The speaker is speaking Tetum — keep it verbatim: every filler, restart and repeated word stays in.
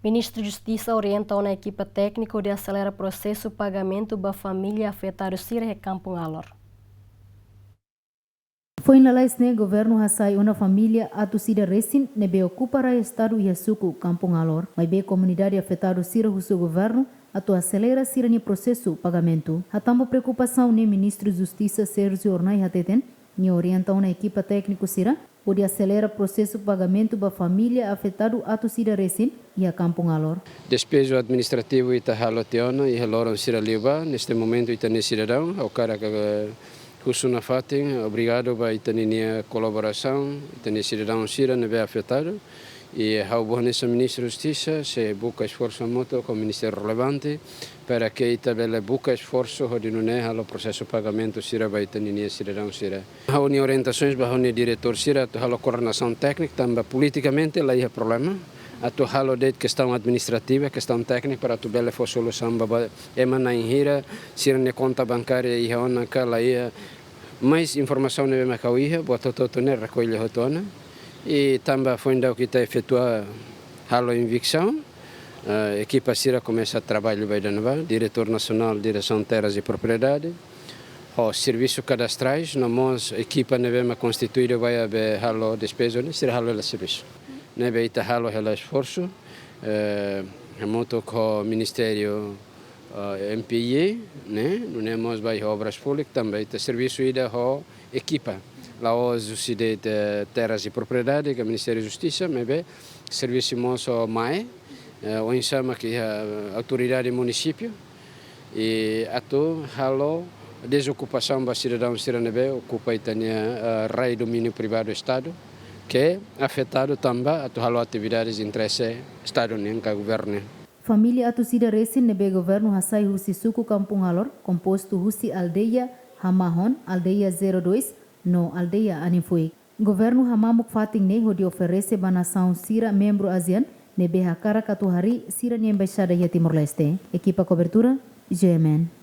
Ministru Justisa orienta ona ekipa tékniku hodi aselera prosesu pagamentu ba família afetadu sira iha Kampung Alor. Foin lalais ne'e, governu hasai ona família atus ida resin ne'ebé okupa rai estadu iha suku Kampung Alor. Maibé komunidade afetadu sira husu governu atu aselera sira-nia prosesu pagamentu. Hatán ba preokupasaun ne'e, Ministru Justisa Sérgio Hornai hateten, nia orienta ona ekipa tékniku sira hodi aselera prosesu pagamentu ba família afetadu atus ida resin iha Kampung Alor. Despeju administrativu ita halo tiha ona iha loron sira liubá. Neste momentu ita-nia sidadaun, ha'u hakarak husu nafatin, obrigadu ba ita-nia kolaborasaun, ita-nia sidadaun sira ne'ebé afetadu. I ha'u hato'o hanesan Ministru Justisa, sei buka esforsu hamutuk ho ministériu relevante, para que ita bele buka esforsu hodi nune'e halo prosesu pagamentu sira ba ita-nia sidadaun sira. Ha'u-nia orientasaun ba ha'u-nia diretór sira atu halo koordenasaun téknika, tanba politikamente la iha problema. Atu halo de'it kestaun administrativa, kestaun téknika para atu bele fó solusaun ba, ba ema na'in hira, sira-nia konta bankária iha ona ka la iha. Mais informasaun ne'ebé mak ha'u iha, buat hotu-hotu ne'e rekolla hotu ona. I tanba foin daudauk ita efetua halo eviksaun, eh, ekipa sira komesa traballu ba ida-ne'ebá, Diretór Nasionál Diresaun Terras e Propriedade, ho servisu kadastrais, no mós ekipa ne'ebé mak konstituidu ba iha be halo despeju ne'e, sira halo hela servisu. Ne'ebé ita halo hela esforsu, eh, hamutuk ho Ministériu, eh, M P I E, ne'e, nune'e mós ba iha Obras Públikas, tanba ita servisu ida ho ekipa. La'ós husi de'it, eh, Terras e Propriedade, ka Ministériu Justisa, maibé servisu mós ho MAE, eh, oinsá mak iha, eh, autoridade munisípiu, i atu halo dezokupasaun ba sidadaun sira ne'ebé okupa ita-nia, eh, rai domíniu privadu Estadu, ke afetadu tanba atu halo atividades interese Estadu nian ka governu nian. Família atus ida resin ne'ebé governu hasai husi suku Kampung Alor, kompostu husi aldeia Hamahon, aldeia zero dois, no aldeia Aninfuik. Governu hamamuk fatin ne'e hodi oferese ba nasaun sira membru ASEAN ne'ebé hakarak atu harii sira-nia embaixada iha Timor-Leste. Ekipa kobertura, G M N.